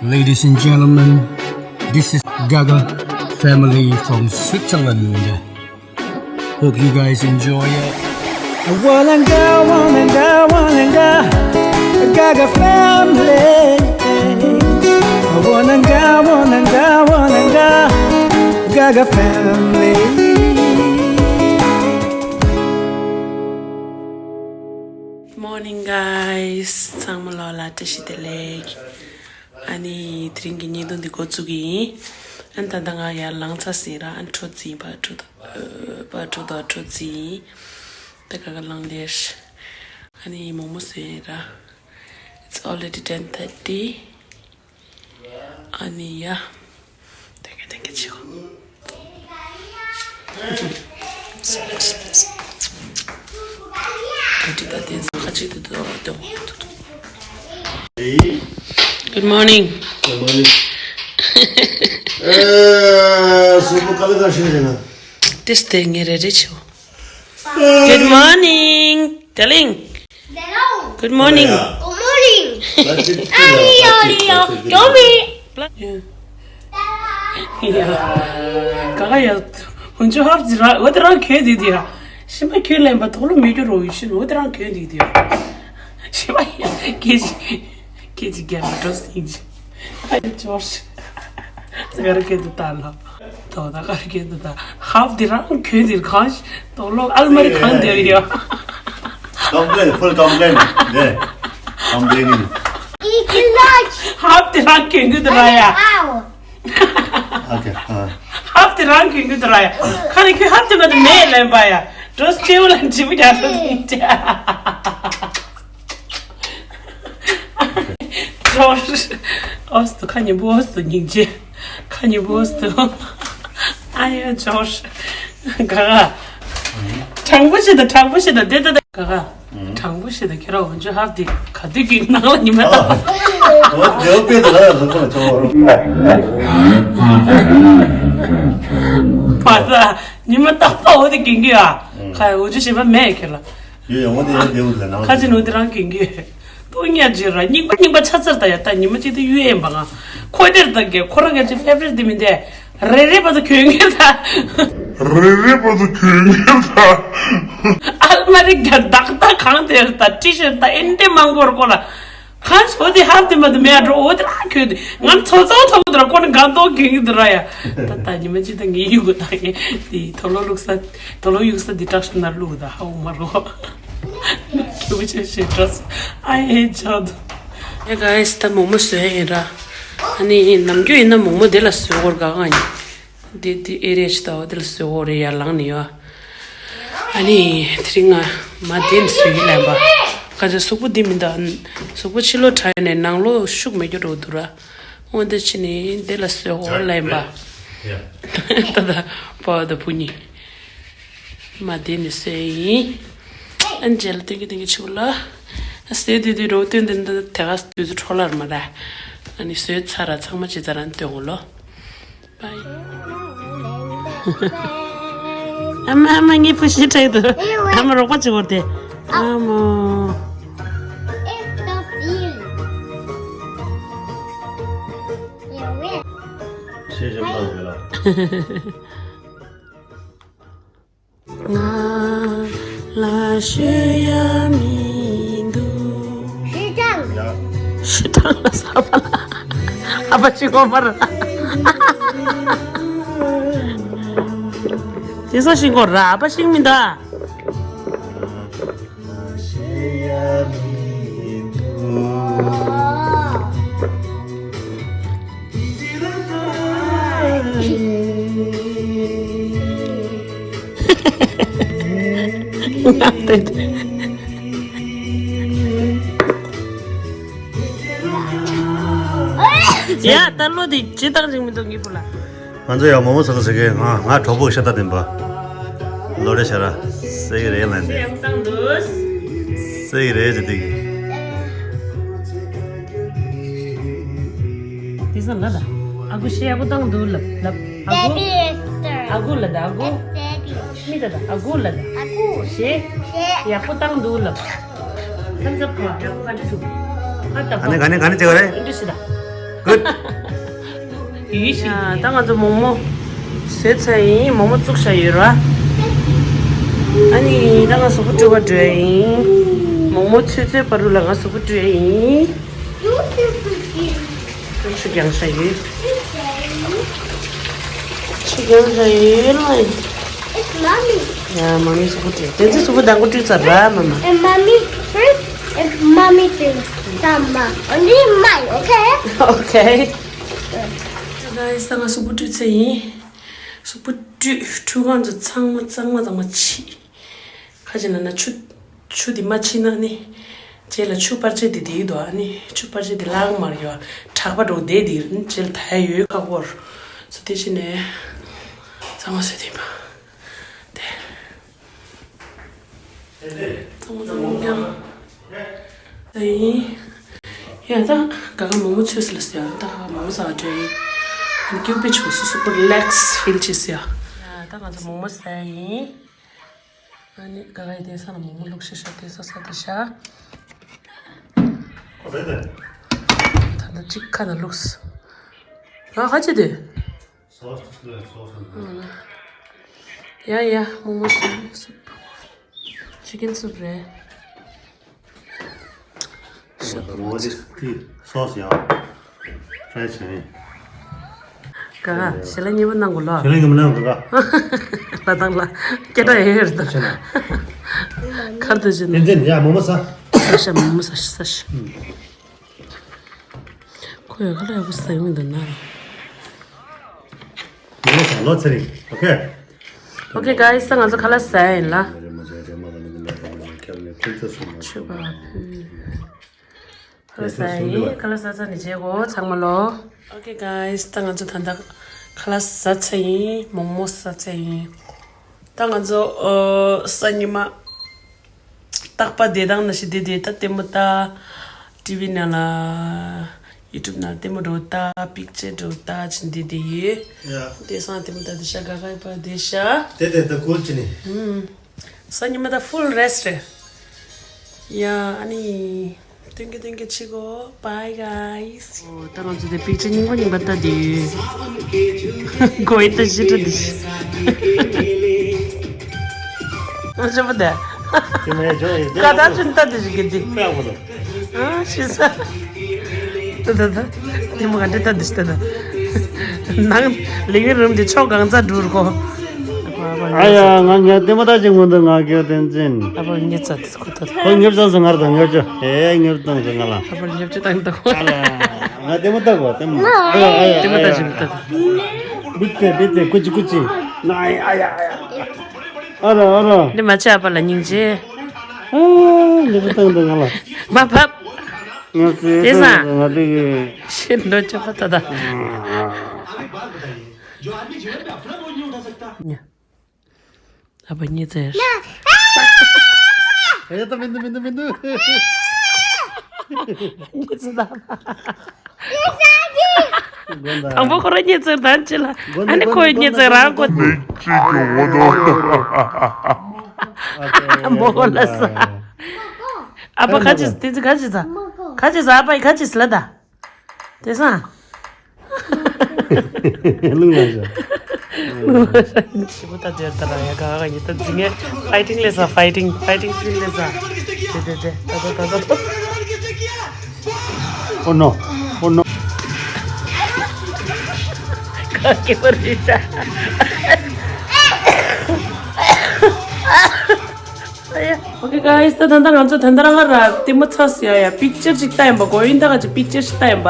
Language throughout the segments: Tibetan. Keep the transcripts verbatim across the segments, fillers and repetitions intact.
Ladies and gentlemen, this is Gaga family from Switzerland. Hope you guys enjoy it. Walanga, walanga, walanga, Gaga family. Walanga, walanga, walanga, Gaga family. Morning, guys. ཚང་མ་ལོ་ལ་བཀྲ་ཤིས་བདེ་ལེགས། ཨ་ནི་དེ་རིང་གི་བརྙན་ཐུང་འདི་འགོ་བཙུགས་ཀྱི་ཡིན། ཨ་ནི་ད་ལྟ་ང་ཡར་ལངས་ཚར་ཟིན་ར། ཨ་ནི་འཕྲོ་རྩིས་ཡིན། ཕར་འགྲོ་དང་ཕར་འགྲོ་དང་འཕྲོ་རྩིས་ཡིན། ད་ག་ག་ལངས་བསྡད་ཤག་ཨ་ནི་མོག་མོག་བཟོས་ཡིན་ར། It's already ten thirty. ཨ་ནི་ཡ། Thank you, thank you, ཆེ་གོ། Good morning. Good morning. ཨེ། སུ་པོ་ག་ལེ་ག་ཤི་རེ་ན། This day ངེ་རེ་རེ་ཆེ་གོ། Good morning, darling. Good morning. Good morning. Ari, ari, ari. Come here. ཡ། ག་ག་ཡ། འུན་ཆུ་ཧབ་ཟི་ར། འོ་དེ་རང་གྱོན་དེ་དེ་ཡ། ཤི་མ་ཁྱོད་ལེན་པ་དོག་ལོ་མེད་རྒྱུ་རོ་ཡི་ཤི་འོ་དེ་རང་གྱོན་དེ་དེ་ཡ། ཤི་མ་ཡ་ཁྱེད་ཀྱི་ཁྱེད་ཀྱི་རྒྱ་མི་འགྲོ་སིང་ཅི། ཨ་ཡ་ཇོར་ཇི། ག་རེ་གྱོན་དུ་ད་ལ། དོ་ད་ག་རེ་གྱོན་དུ་ད། ཧབ་དེ་རང་གྱོན་དེ་གང་ཞིག་དོག་ལོ་ཨལ་མ་རི་གང་དེ་ཡ། Complain, full complain. Yeah. Complaining. ཧབ་དེ་རང་གྱོན་གྱི་འདུག་ར་ཡ། Okay. ཨ། ཧབ་དེ་རང་གྱོན་གྱི་འདུག་ར་ཡ། ཁ་ནས་ཁྱོད་ཧབ་དེ་མ་དེ་མེད་ལན་པ་ཡ། འགྲོ་སྐྱེ་བོ་ལ་འཇིབ་རྒྱག་ཐུབ་ཀྱི་ཅི། ཇོར་ཇི། ཨོ་སྟོ་ཁ་ཉེ་པོ་ཨོ་སྟོ་སྙིང་རྗེ། ཁ་ཉེ་པོ་ཨོ་སྟོ། ཨ་ཡ་ཇོར་ཇི། ག་ག་དྲང་པོ་ཞིག་དང་དྲང་པོ་ཞིག་དང་དེ་ལྟ་དང་ག་ག་དྲང་པོ་ཞིག་དང་ཁྱེད་རང་འོན་ཆོ་ཧབ་དེ་ག་དུས་ཀྱི་ནང་ལ་ཉི་མ་ད། འོ་དེ་བོ་དཔེ་དེ་ལ་ལ་ལ་ལ་ཆོག་རོ། མ་ད་ཉི་མ་རྟག་པ་འོ་དེ་གིན་གི་ཨ། ཁ་འོ་ཆོ་ཞེས་པ་མེད་ཁྱེད་ལ། ཡོད་ཡོད་འོ་དེ་ཡོད་དེ་འོ་དེ་ལ་ནང་ཁ་ཅིག་འོ་དེ་རང་གིན་གི། སྟོང་ཉག་ཅིག་ར་རྙིང་པ་རྙིང་པ་ཆ་ཚར་ད་ཡ། ད་ཉི་མ་གཅིག་ཏུ་གཡུལ་ཡན་པ་ང་ཁོ་དེར་ད་གེ་ཁོ་རང་གི་ཅི་ཕེབ་རེད་དེ་མི་འདས། རེ་རེ་བར་དུ་གྱོན་གྱོན་ད། རེ་རེ་བར་དུ་གྱོན་གྱོན་ད། ཨལ་མ་རི་ག་བདག་ད་གང་དེར་ད་ཊི་ཤར་ད་ཨེན་ཏེ་མང་པོར་ཀོ་ལ། ཁ་ཤོ་དེ་ཧབ་དེ་མ་དུ་མེ་ཨ་འགྲོ་འོ་དེ་ར་གྱོན་དེ་ང་ཚོ་ཚོ་ཐོག་དུ་ར་ཀོ་ནི་གང་ཏོ་གྱོན་གྱོན་དུ་ར་ཡ། ད་ད་ཉི་མ་གཅིག་ད་ངའི་ཡུལ་གོ་ད་གེ་དེ་དོ་ལོ་ལུག་ས་དོ་ལོ་ཡུག་ས་དེ་དྲག་ཤོ་ནར་ལུག་ད་ཧ་འོ་མ་རོ། Hey guys, ད་མོག་མོག་བཟོས་ཡིན་ར། ཨ་ནི་ནམ་རྒྱུན་ཡིན་ན་མོག་མོག་དེ་ལ་བཟོས་སྐོར་ག་ག་ཡིན། དེ་དེ་ཨེ་རེ་ཅི་ད་འོ་དེ་ལ་བཟོས་སྐོར་རེ་ཡར་ལངས་ནས་ཡོད། ཨ་ནི་དེ་རིང་ང་མ་དེ་ནས་བཟོས་ཡིན་ལབ་པ། ཁ་ཅིག་གཟུགས་པོ་འདི་མི་འདུག་གཟུགས་པོ་ཕྱི་ལོགས་དྲ་ཡོད་ནས་ནང་ལོགས་ཤུགས་མེད་རྒྱུ་འགྲོ་འདུག་ར། འོ་འདི་ཕྱི་ནས་དེ་ལ་བཟོས་སྐོར་ལབ་པ། ད་ད་པ་ད་བུ་གཉིས། མ་དེ་ནི་བཟོས་ཡིན། ཨན་རྗེས་ལ་སྟོན་གི་སྟོན་གི་ཆུ་ལ། ཨ་བཟོས་དུས་དུས་རོ་སྟོན་དུས་འདི་དེ་ག་དུས་ཚོད་འཕྲོ་བརླག་མ་རེད། ཨ་ནི་བཟོས་ཚར་ར་ཚང་མ་ཇི་ལྟར་རང་སྟོན་འོ་ལོ། Bye. ཨ་མ་ཨ་མ་ངའི་བུ་ཤི་ཁྲག་འདུག་ཨ་མ་རོགས་པ་བྱེད་དགོས་ཏེ། ཨ་མོ། ཤེས་བྱ་མ་དགོས་ལ། ང་ལ་ཤོད་ཡ་མི་འདུག་ཤི་ཐང་ལ་ས་པ་ལ། ཨ་ཕ་ཤི་གོ་མ་ར། དེ་ས་ཤི་གོ་ར་ཨ་ཕ་ཤི་མི་འདུག་ཡ་ད་ལོ་དེ་ཇི་ལྟར་རིང་མི་འདུག་ངའི་བུ་ལ། ང་ཚོ་ཡང་མོག་མོག་ཟ་གི་ཟ་གི། ང་ང་གྲོགས་པོ་ཤ་སྟག་ལྡན་པ། ལོ་རེ་ཤ་ར་ཟེར་གི་རེད་ལན་དེ། ཟེར་གི་རེད་ཟེར་དེ་གི། དེ་ས་ལ་ད། ཨ་ཁུ་ཤེ་ཨ་ཁུ་བཏང་འདུག་ལབ་ལབ། ཨ་ཁུ། ཨ་ཁུ་ལ་ད་ཨ་ཁུ། མི་ད་ད་ཨ་ཁུ་ལ་ད། ཨ་ཁུ། ཤེ། ཤེ། ཡག་པོ་བཏང་འདུག་ལབ། ཁམས་ཚབ་ཁོ་ཡག་པོ་ག་འདྲ་བྱུང་། ཨ་ད་ག་ནས་ག་ནས་ག་ནས་བྱེད་ག་རེད། འདྲ་ཞིག་ད། Good. ཡུལ་ཞིག་ཡ། ད་ང་ཚོ་མོག་མོག་བཟོས་ཚར་ཡིན། མོག་མོག་བཙུགས་བཞག་ཡོད་ར། ཨ་ནི་ད་ང་གཟུགས་པོ་བཀྲུ་བར་འགྲོ་ཡ་ཡིན། མོག་མོག་ཚོས་ཚོས་བར་དུ་ལ་ང་གཟུགས་པོ་བཀྲུ་ཡ་ཡིན། ཆུ་རྒྱང་ཤ་ཡོད། ཆུ་རྒྱང་ཤ་ཡོད་ལ། It's mommy. ཡ། མ་མི་གཟུགས་པོ་བཀྲུས། དེ་ཚོ་གཟུགས་པོ་དང་པོ་བཀྲུས་ཚར་ར། མ་མ། And mommy first, and mommy thing. Sama. Only mine, okay? Okay. Guys, ད་ང་གཟུགས་པོ་བཀྲུས་ཚར་ཡིན། གཟུགས་པོ་བཀྲུས། ཁྲུས་ཁང་ཚོ་ཚང་མ་གཙང་མ་གཙང་མ་ཕྱིས། ཁ་ཅིག་ན་ན་ཆུ། ཆུ་དེ་མ་ཕྱིས་ན་ནི། རྗེས་ལ་ཆུ་པར་ཆས་དེ་དེ་འདུག་ཨ་ནི་ཆུ་པར་ཆས་དེ་ལག་མར་ཡོད། དྲག་པ་འགྲོ་བསྡད་དེ་རྗེས་ལ་ད་ཡ་ཡོད་ཁ་ཁོར། སོ་དེ་ཕྱིན་ནས་གཙང་མ་བཟོས་དེ་ཡིན་པ། དེ། གཙང་མ་གཙང་མ་རྐྱང་། དེ་ཡིན། ཡ་ད་ག་ག་མོག་མོག་ཚོས་ལ་ཟེར་ཡ། ད་ག་ག་མོག་མོག་ཟ་བ་འདྲ་ཡིན། ཨ་ནི་སྐྱོ་པོ་ཆུ་སོ་སོ་པོ་རི་ལེགས་ཕིལ་བྱེད་ཟེར་ཡ། ཡ་ད་ང་ཚོ་མོག་མོག་ཟ་ཡ་ཡིན། ཨ་ནི་ག་ག་ཡི་དེ་ས་ལ་མོག་མོག་བླུགས་ཤེས་ཤོག་དེ་ས་ས་དེ་ཤ། ད་ལྟ་གཅིག་ཁ་ན་བླུགས། ང་ཁ་ཅི་དེ། ཡ་ཡ། མོག་མོག་སུབ། ཅི་ཀན་སུབ་རེད། ཤ་ཏོ་མ་ཅི། སོ་སི་ཡ། ཕྲའི་བྱས་ནས། ག་ག་ཞལ་ལག་མཉེས་པོ་གནང་དགོས་ལ། ཞལ་ལག་མཉེས་པོ་གནང་དགོས་ག་ལ་དང་ལ། སྐད་གྲགས་ཡོད་ཡོད་རེད་ད། ཁར་དུ་བྱས་ནས། ཏན་ཏན་ཡ་མོག་མོག་ཟ། ས་ཤ། མོག་མོག་ཟ་ཤ་ཟ་ཤ། ཁོ་ཡང་ཁ་ལག་ཡག་པོ་ཟ་ཡོང་མི་འདུག་ན། མོག་མོག་ཟ། ལོ་ཚེ་རིང་། ཨོ་ཁེ། Okay guys, ད་ང་ཚོ་ཁ་ལག་ཟ་ཡ་ཡིན་ལ། ཆོས་པ་ཕུལ། ཁ་ལག་ཟ་ཡ་ཡིན། ཁ་ལག་ཟ་ཚར་ནས་མཇལ་གོ་ཚང་མ་ལོ། Okay guys, ད་ང་ཚོ་ད་ལྟ་ཁ་ལག་ཟ་ཚར་ཡིན། མོག་མོག་ཟ་ཚར་ཡིན། ད་ང་ཚོ་ཨ་སང་ཉི་མ་རྟག་པ་བསྡད་སྟངས་ནང་བཞིན་བསྡད་བསྡད། ད་ལྟད་མོ་ལྟ། ཊི་ཝི་ནང་ལ། ཡུ་ཊུབ་ནང་ལ་ལྟད་མོ་འདྲ་བོ་ལྟ། པིག་ཅར་འདྲ་བོ་ལྟ་བྱས་བསྡད་བསྡད་ཡོད། ཡ། བསྡད་སོང་། ལྟད་མོ་ལྟ་བསྡད་ཤག་ག་ག་ཡི་པར་བསྡད་ཤག་དེ་དེ་ད་ཀུལ་བྱས་ནས། ཧུམ། སང་ཉི་མ་ད་ཕུལ་རེ་སི་ཊི་རེད། ཡ། ཨ་ནི། སྟོན་གྱི་སྟོན་གྱི་ཕྱི་གོ། Bye guys. ཨོ། ད་ང་ཚོ་དེ་པིག་ཅར་རྙིང་པ་རྙིང་པ་ལྟ་དེ་ཡོད། གོ་ཡི་ད་ཞི་ཁྲ་འདི་ཞི། ང་ཆེན་པོ་དེ། དེ་མེད་འཇོག་ཡི་དེ། ཀ་ད་ཆུན་ལྟ་དེ་ཞི་གི་འདི། ཨ་ཤི་ས། ད་ད་ད། དེ་མོ་ག་འདྲ་ལྟ་དེ་ཞི་ད་ད། ནང་ལིང་རིམ་དེ་ཕྱོགས་གང་ཚ་འགྲུར་གོ། ཨ་ཡ། ང་ངས་ལྟད་མོ་ལྟ་ཅིག་མངོན་དུ་ང་སྐྱོ་བསྟན་འཛིན། ཨ་ཕར་ཉེ་ཚ་དེ་ཁོ་ཐོ། ཁོ་ཉེ་ཚ་སོང་ང་ར་དང་ཉེ་ཚ། ཨེ་ཉེ་ཚ་དང་ང་ལ། ཨ་ཕར་ཉེ་ཚ་དང་དང་། ང་ལྟད་མོ་ལྟ་གོ་ལྟད་མོ། ཨ་ཡ་ཨ་ཡ། ལྟད་མོ་ལྟ་ཅིག་ལྟ། བིད་ཏེ་བིད་ཏེ་ཀུ་ཅི་ཀུ་ཅི། ང་ཨ་ཡ་ཨ་ཡ་ཨ་ཡ། ཨ་ར་ཨ་ར། འདི་མ་བྱས་ཨ་ཕ་ལ་སྙིང་རྗེ། ཨ་ཉེ་ཚ་དང་དང་ང་ལ། མ་ཕབ། ང་ཚོའི་དེ་ས། ང་དེ་གི། ཤེས་འགྲོ་ཆོག་པ་ད་ད། ཨ་ཕ་ཉེ་ཚེ། ཨེ་ད་མི་འདུག་མི་འདུག་མི་འདུག་ཉེ་ཚེ་ད། དང་པོ་ཁོ་རང་ཉེ་ཚེ་དང་ཅི་ལ། ཨ་ནི་ཁོའི་ཉེ་ཚེ་རང་ཁོ། མོ་ལ་ས། ཨ་ཕ་ཁ་ཅིག་དེ་ཚེ་ཁ་ཅིག་ཟ། ཁ་ཅིག་ཟ། ཨ་ཕ་ཡི་ཁ་ཅིག་ཟ་ལ་ད། དེ་སང་། ལུང་ལ་ཤ། ཞི་མོ་ད་དེར་ད་ར་ཡ་ག་ག་ཉི་ད་འཛིང་ངེ་ཕའི་ཊིང་ལས་ས། ཕའི་ཊིང་། ཕའི་ཊིང་སིན་ལས་ས། དེ་དེ་དེ་ད་ད་ད་ད། Oh no. Oh no. ག་གེ་བར་རི་ཤ། Okay guys, ད་ད་ལྟ་ང་ཚོ་ད་ལྟ་རང་ལ་ལྟད་མོ་ཚར་སོང་ཡ། ཡ་པིག་ཅར་ཅིག་ལྟ་ཡིན་པ། གོ་ཡིན་ད་ག་ཅིག་པིག་ཅར་ཞིག་ལྟ་ཡིན་པ།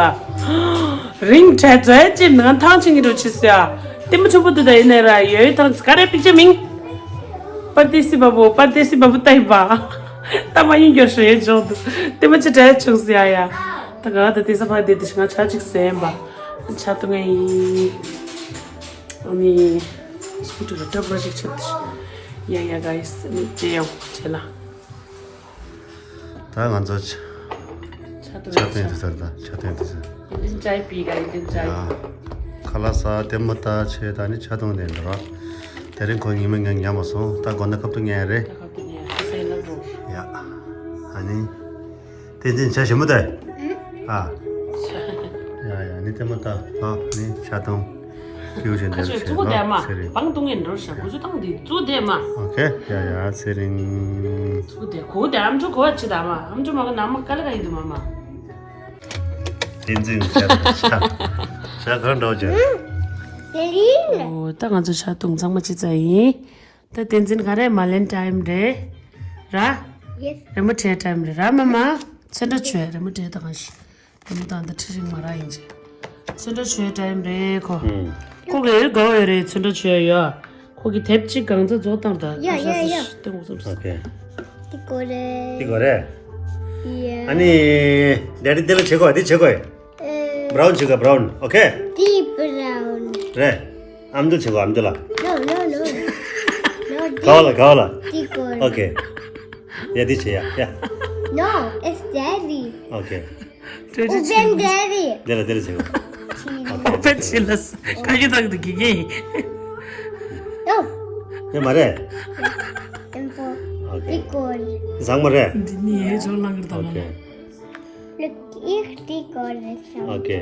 རིང་བྲལ་ཛོ་ཡ་ཅིག་ནང་ཐང་ཆེན་གྱི་འགྲོ་ཆི་སོང་ཡ། ལྟད་མོ་ཆེན་པོ་འདུག་ད་ཡིན་ནའི་ར་ཡོད་ཐང་ཆེན་ག་རེ་པིག་ཅར་མིང་། པར་དེ་སི་བ་བུ། པར་དེ་སི་བ་བུ་ལྟ་ཡིན་པ། ད་མ་ཡིན་རྒྱུ་ཞེ་ཡོད་ཆོག་འདུག་ལྟད་མོ་ཅི་བྲལ་ཆུང་སོང་ཡ་ཡ། ད་ག་ད་དེ་ས་ཕ་དེ་དེ་ཞིག་ང་ཆ་ཅིག་ཟས་ཡིན་པ། ཆ་ཏུ་ང་ཡིན། ཨ་ནི་སྐུ་དྲི་ལ་སྐྲ་བོ་ཞིག་ཆད་དུ་ཡ་ཡ་ག་ཡིས་ནི་ཅེ་ཡ་བོ་ཅེ་ལ། ད་ང་ཚོ་ཆ་ཆ་ཏུ་ཆ་ཏན་དུ་ཚར། ད་ཆ་ཏན་དུ་ཚར། ཡིན་ཅའི་པི་ག་ཡིན་ཅའི། ཡ། ཁ་ལག་ཟ། ལྟད་མོ་ལྟ་བྱས། ད་ནི་ཆ་ཏུང་ནས་འགྲོ་ར། དེ་རིང་ཁོ་ཉི་མ་ངས་ཉལ་མ་སོང་། ད་དགོང་ན་ཁབ་ཏུ་ཉལ་རེད། ད་ཁབ་ཏུ་ཉལ་ཁ་སེ་ལ་འགྲོ། ཡ། ཨ་ནི། བསྟན་འཛིན་ཇ་ཞིམ་པོ་དེ། ཨ། ཡ་ཡ་ནི་ལྟད་མོ་ལྟ། ཨ་ནི་ཤ་ཐང་། ཁྱེའུ་ཅན་ཁ་དེར་ཆོས་བྱེད་ཙུག་ན་དེ་མ་ཚེ་རིང་། བང་བཏུང་ཡིན་འགྲོ་ཤ་ཁུ་ཆུ་ཐང་དེ་ཙུག་དེ་མ། ཨོ་ཁེ། ཡ་ཡ་ཚེ་རིང་། ཙུག་དེ་གོ་དེ་ཨམ་ཅོག་གོ་བ་ཆི་ད་མ། ཨམ་ཅོག་མ་གོ་ན་མ་དཀའ་ལས་ཁ་ཡིན་དུ་མ་མ། བསྟན་འཛིན་ཤ་ཤ་ཤ་གང་འགྲོ་ཅན། དེ་རིང་། ཨོ་ད་ང་ཚོ་ཤ་བཏུང་ཚང་མ་ཅི་ཙ་ཡིན། ད་བསྟན་འཛིན་ག་རེ་མ་ལེན་ཊའིམ་རེད། ར། Yes. རི་མོ་བྲིས་ཊའིམ་རེད་ར་མ་མ། ཚོན་ཁྲ་བྱོས་རི་མོ་བྲིས་ད་གང་ཞིག་རི་མོ་དང་ད་ཁྲི་རིང་མ་རག་ཡིན་ཅི། ཚོན་ཁྲ་བྱོས་ཊའིམ་རེད་ཁོ། ཁོ་གི་དགའ་བོ་ཡོད་རེད་ཚོན་ཁྲ་བྱོས་ཡོད། ཁོ་གི་དེབ་གཅིག་གང་ཚ་རྫོགས་བཏང་ད། ཡ་ཡ་ཡ། སྟོན་དགོས་བསམ་སོང་། ཨོ་ཁེ། འདི་གོ་རེད། འདི་གོ་རེད། ཡ། ཨ་ནི། ཌེ་ཌི་འདི་ལ་བྱེད་དགོས་འདི་བྱེད་དགོས། ཨེ། བྷ་རའུན་བྱེད་དགོས་བྷ་རའུན། ཨོ་ཁེ། འདི་བྷ་རའུན། རེད། ཨ་མདོ་བྱེད་དགོས་ཨ་མདོ་ལ། No, no, no. No, ག་བ་ལ་ག་བ་ལ། འདི་གོ་རེད། ཨོ་ཁེ། ཡ་འདི་བྱེད་ཡ་ཡ། No, it's daddy. ཨོ་ཁེ། ཏྲེ་ཏྲེ་ཆེ། Daddy. དེ་ལ་དེ་ལ་བྱེད་དགོས། ཨོ་ཕན་ཆེ་ལ་ཁ་ཡི་དག་ཏུ་གི་གེ་ཡིན། No. དེ་མ་རེད། Info. ཨོ་ཁེ། འདི་གོ་རེད། བཟང་མ་རེད། འདི་ནི་ཡའི་ཅོ་ལང་གི་དང་། ཨོ་ཁེ། Look, if འདི་གོ་རེད་ཤག་ཨོ་ཁེ།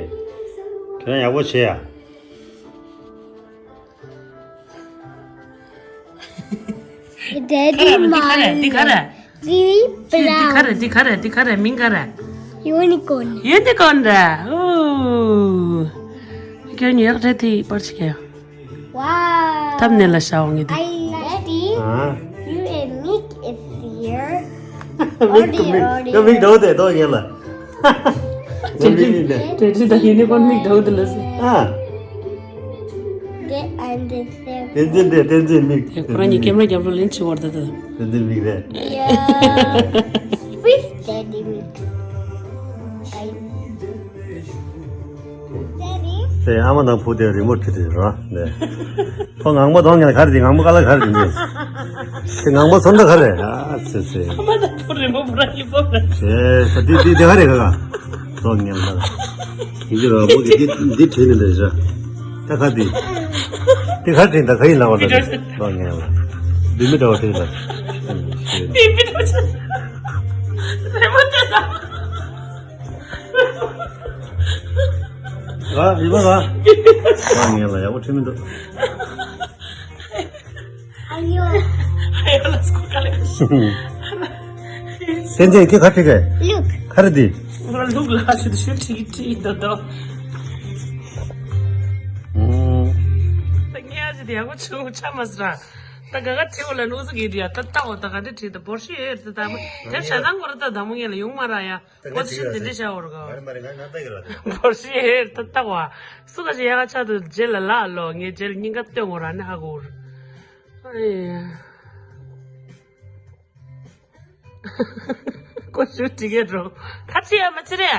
ཁྱོད་རང་ཡག་པོ་བྱེད་ཡ། Daddy མ་འདི་ག་རེད། འདི་ག་རེད། འདི་འདི་ག་རེད། འདི་ག་རེད། འདི་ག་རེད། མིང་ག་རེད། Unicorn. Unicorn རེད། ཨོ། ཁྱོད་ཉོས་རེད་དེ་པར་ཆི་ཀ། Wow. ཐབ་ནས་ལ་ཤ་འོང་ངེ་དེ། I like it. ཨ། You and Mick is here. Mick, Mick. ཡ་Mick འགྲོ་དེ་ཏོ་ངེ་ལ། ཏྲེ་ཏྲེ་ཏྲེ་ཏྲེ་དང་ཡུ་ནི་ཀོརན་མིག་འདྲ་བོ་དེ་ལ་ཟེར། ཨ། They understand. བསྟན་འཛིན་དེ་བསྟན་འཛིན་མིག་ཁོ་རང་གཉིས་ཀེམ་ར་རྒྱབ་རོགས་ལེན་བྱེད་བར་ད་ད། བསྟན་འཛིན་མིག་རེད། Yeah. With daddy མིག་དེ་ཨ་མ་དང་བུ་དེ་རི་མོ་བྲིས་ཏེ་རོ། ནས། ཁོ་ངང་པ་གདོང་ངན་ག་རེ་དེ་ངང་པ་དཀའ་ལས་ག་རེ་དེ་འདི། དེ་ངང་པ་ཚོར་འདུག་ག་རེ། ཨ་ཙི་ཙི། ཨ་མ་དང་བུ་རི་མོ་བུ་ར་ཡི་པོ་ར། ཨེ་ཁ་འདི་འདི་འདི་ག་རེ་ག་ག་གདོང་ངན་ག་ཡིན་གྱི་རོ། མོ་གི་འདི་འདི་བྲིས་ནས་འདི་ར། ད་ཁ་འདི། འདི་ག་རེ་བྲིས་ད་ག་ཡིན་ལ་བ་ད་གདོང་ངན་ལ། འདི་མི་འདྲ་བ་བྲིས་ལ། འདི་མི་འདྲ་བ་བྲིས། རི་མོ་དེ་ད། ཨ་ཡིན་པ་ལ། ཨ་ངས་ལ་ཡག་པོ་ཁྲིད་མི་འདུག་ཨ་ཡོ། ཨ་ཡོ་ལ་སྐུ་ཁ་ལེ་ཁ་ཤི། སེམས་ཅན་ཁྱེད་ཁ་ཁྲིད་གས། ལུག་ཁ་རེ་དེ། ང་ལུག་ལ་ཤི་ཤི་ཁྲིད་ཁྲིད་འདུག་འདུག་ཨུམ། ད་ངས་ཨ་ཅི་དེ་ཡག་པོ་བྱུང་ཆ་མ་སི་ར། ད་ག་ག་ཁྲིད་འོ་ལ་ནུ་ཟུ་གི་རི་ཡ་ད་ལྟ་འོ་ད་ག་འདྲ་ཁྲིད་ད་བོར་ཤི་ཡོད་ད་ད་མོ་དེ་ཤ་ནང་གོ་ར་ད་ད་མོ་ངས་ལ་ཡོང་མ་ར་ཡ། ད་ང་ཅིག་ལ་ཟེར། ང་རེ་མ་རེ་ང་ང་ལྟ་གི་ར། བོར་ཤི་ཧེར་ད་ལྟ་བ། སུ་ག་ཞིག་ཡ་ག་ཆ་དུ་རྗེས་ལ་ལ་ལོ་ངའི་རྗེས་ལ་སྙིང་ག་སྟོན་ངོ་ར་ནི་ཧ་གོ་ར། ཨེ། ཀོ་ཤུ་ཏི་གེ་རོ། ཁ་ཆེ་ཡ་མ་ཆེ་རེ།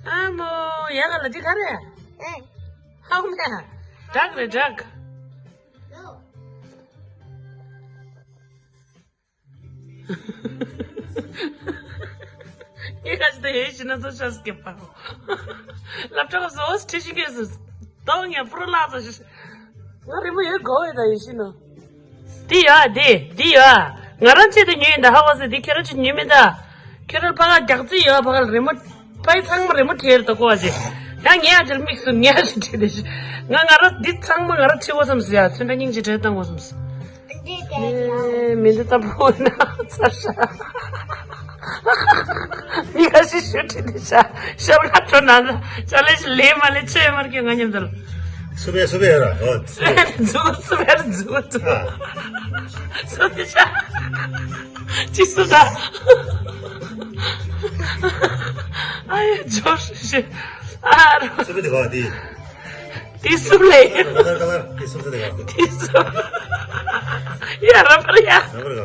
ཨ་མོ་ཡ་ག་ལ་ཏི་ག་རེ། ཧ་གོ་མེ། ཌག་རེ་ཌག་ངས་ཁ་ཅིག་ད་ཡེ་ཤི་ན་ཚོ་ཤ་སྐྱེ་པ། ལབ་ཀྲག་སོ་སི་ཁྲི་ཤི་ཀེ་སི། དོ་ངས་པུ་རོ་ལ་ཚོ་ཤི། ང་རི་མོ་ཡོད་གོ་ཡོད་ད་ཡེ་ཤི་ན། འདི་ཡོད་འདི་འདི་ཡོད། ང་རང་ཆེད་དུ་ཉོས་ཡིན་ད་ཧ་གོ་སི་འདི་ཁྱེད་རང་ཆེད་ཉོས་མིན་ད། ཁྱེད་རང་ཕ་ག་རྒྱག་རྩིས་ཡོད་ཕ་ག་རི་མོ། ཕ་ཡི་ཚང་མ་རི་མོ་བྲིས་ད་གོ་བ་ཅེ། ཡང་ངས་ཨ་ཅེར་མིག་སུ་ངས་ཨ་ཅེ་བྲིས་ཏེ་ཤི། ང་ང་ར་འདི་ཚང་མ་ང་ར་བྲིས་གོ་བསམ་སི་ཡ་ཚོན་ཁྲ་སྙིང་རྗེ་བྲིས་བཏང་གོ་བསམ་སི། ཨེ་མི་འདི་ལྟ་བུ་ན་ཚར་ཤག་མི་ཁ་ཤས་ཤོད་ཁྲིད་དེ་ཤག་ཤར་ཁ་འགྲོ་ན་ཅ་ལེ་ཞིག་ལས་མ་ལས་ཆོས་མར་སྐྱོད་ང་མཉམ་དུ། སུ་བས་སུ་བས་ར་ཨོ། སུ་བས་ར་འཛུགས་སུ་བས་ར་འཛུགས་འཛུགས། ཨ། སུ་དེ་ཤག་ཅི་སུ་ད། ཨ་ཡ་ཇོ་ཤི་ཤི། ཨ་རོ། སུ་བས་དེ་ག་དེ། དེ་སུ་ལས། ཀ་ལར་ཀ་ལར་དེ་སུ་སུ་དེ་ག་དེ། དེ་སུ། ཡ་ར་པར་ཡ། ར་པར་ག་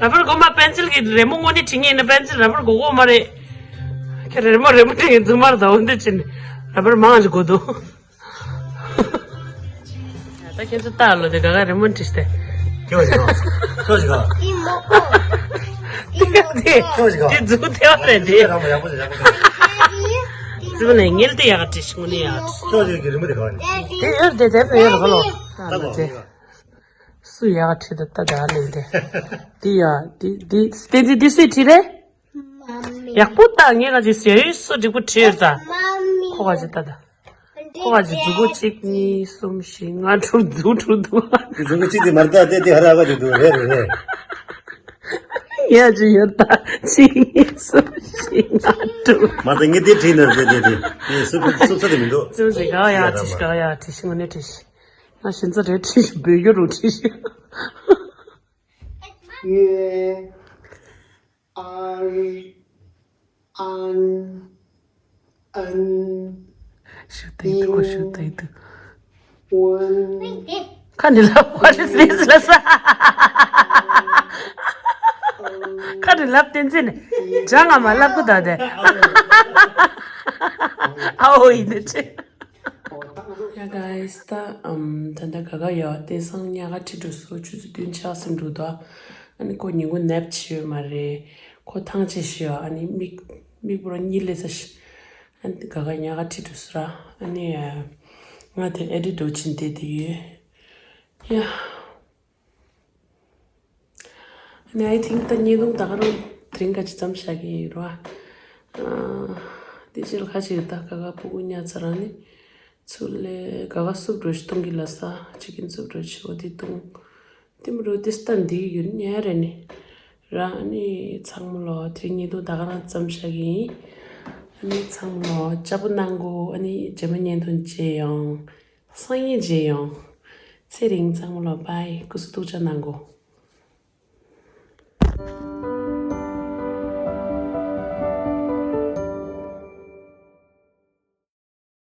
ར་པར་གོ་མ་པན་སིལ་གི་རི་མོ་དངོས་གནས་བྲིས་ངེས་ན་པན་སིལ་ར་པར་གོ་གོ་མ་རེད། ཁྱེད་རི་མོ་རི་མོ་བྲིས་ངེས་རྫུན་མར་ད་འོན་ཏེ་ཕྱིན་ར་པར་མང་ཞིག་གོ་འདུག་ད་ཁྱེད་ཚོ་ལྟ་ལོ་དེ་ག་ག་རི་མོ་བྲིས་ཏེ། ཁྱོད་ཀྱི་ག་ཁྱོད་ཀྱི་ག་ཁྱོད་ཀྱི་ག་དེ་དེ་མཛུབ་ཐེ་བ་རེད་དེ། རང་མ་ཡག་པོ་ཞིག་ཡག་པོ་ཞིག་རྩིབ་ནས་ཉིལ་ཏེ་ཡག་བྲིས་ཤིང་ནས་ཡག་ཁྱོད་ཀྱི་གི་རི་མོ་དེ་ག་ནས། དེ་ཡོད་དེ་དེ་ཡོད་ག་ལོ། ལྟ་གོ་དེ། སུ་ཡག་བྲིས་ད་ལྟ་ད་ལས་དེ། འདི་ཡ་འདི་འདི་འདི་འདི་འདི་སུས་བྲིས་རེད། མ་མི། ཡག་པོ་ད་ངས་ག་ཅིག་ཟེར་ཡོད་སུ་འགྲིག་པོ་བྲིས་ཡོད་ད། མ་མི། ཁོ་ག་ཅིག་ད་ད། ཁོ་ག་ཅིག་མཛུབ་གུ་གཅིག་གཉིས་གསུམ་བཞི་ལྔ་དྲུག་དྲུག་དྲུག་འདུག་མཛུབ་གུ་གཅིག་དེ་མར་ད་དེ་དེ་ཧ་ར་ག་ཅིག་འདུག་རེད་རེད་རེད། ཡ་ཅི་ཡོད་ད་གཅིག་གཉིས་གསུམ་བཞི་ལྔ་དྲུག་མ་ད་ངས་དེ་བྲིས་ནས་རེད་དེ་དེ་དེ་སུ་སུ་ས་དེ་མི་འདུག་ཙུ་ཟིག་ག་ཡ་བྲིས་ག་ཡ་བྲིས་ཤི་ངོ་ནས་བྲིས་ཤི། ང་ཞིན་ཙ་རེད་བྲིས་ཤི་བོད་ཡུལ་རུ་བྲིས་ཤི། ཡེ། ཨར། ཨན། ཨན། ཞུ་ཏེ་ཡི་དུ་ཞུ་ཏེ་ཡི་དུ། ཝན། ཁ་ནི་ལབ། What is this? ལ་ས། ཁ་ནི་ལབ་བསྟན་འཛིན། ཇ་ང་མ་ལབ་གི་ད་དེ། ཨའོ་ཡིན་ནི་ཅི། ཡ་guys, ད་ཨམ་ད་ད་ག་ག་ཡོད་དེ་སང་ཉག་ག་ཁྲིད་འགྲོ་སོ་ཆུ་ཚོད་བདུན་ཆགས་སེམས་འགྲོ་ད། ཨ་ནི་ཁོ་ཉིན་གུང་ནེབ་བྱེད་ཡོད་མ་རེད། ཁོ་ཐང་ཆད་ཤི་ཡོད། ཨ་ནི་མིག་མིག་བོར་གཉིད་ལས་ས་ཤི། ཨ་ནི་ག་ག་ཉག་ག་ཁྲིད་འགྲོ་སོ་ར། ཨ་ནི་ང་དེ་ཨེ་ཌི་འགྲོ་ཕྱིན་དེ་དེ་ཡོད། ཡ། ཨ་ནི་I think ད་ཉེ་དུང་ད་ག་རང་དེ་རིང་ག་ཅི་ཙམ་བཞག་གི་ཡིན་རོ། ཨ་དེ་ཕྱིར་ཁ་ཅིག་ད་ག་ག་ཕྲུ་གུ་ཉལ་ཚར་ནི་ཚུར་ལས་ག་ག་སུབ་འགྲོ་ཞིག་གཏོང་གི་ལ་ས་ཅི་ཀིན་སུབ་འགྲོ་ཞིག་འོ་དེ་གཏོང་། དེ་མི་རོ་དེ་སྟན་འདི་ཡོད་ཉལ་རེ་ནི་ར། ཨ་ནི་ཚང་མ་ལོ་དེ་རིང་ཉེ་དུང་ད་ག་རང་ཙམ་བཞག་གི་ཡིན། ཨ་ནི་ཚང་མ་ལོ་ཅག་པོ་གནང་གོ་ཨ་ནི་རྗེས་མ་ཉེ་དུང་མཇལ་ཡོང་། སང་ཉིན་མཇལ་ཡོང་། ཚེ་རིང་ཚང་མ་ལོ་བྷའི་སྐུ་གཟུགས་ཐུགས་ཅག་གནང་གོ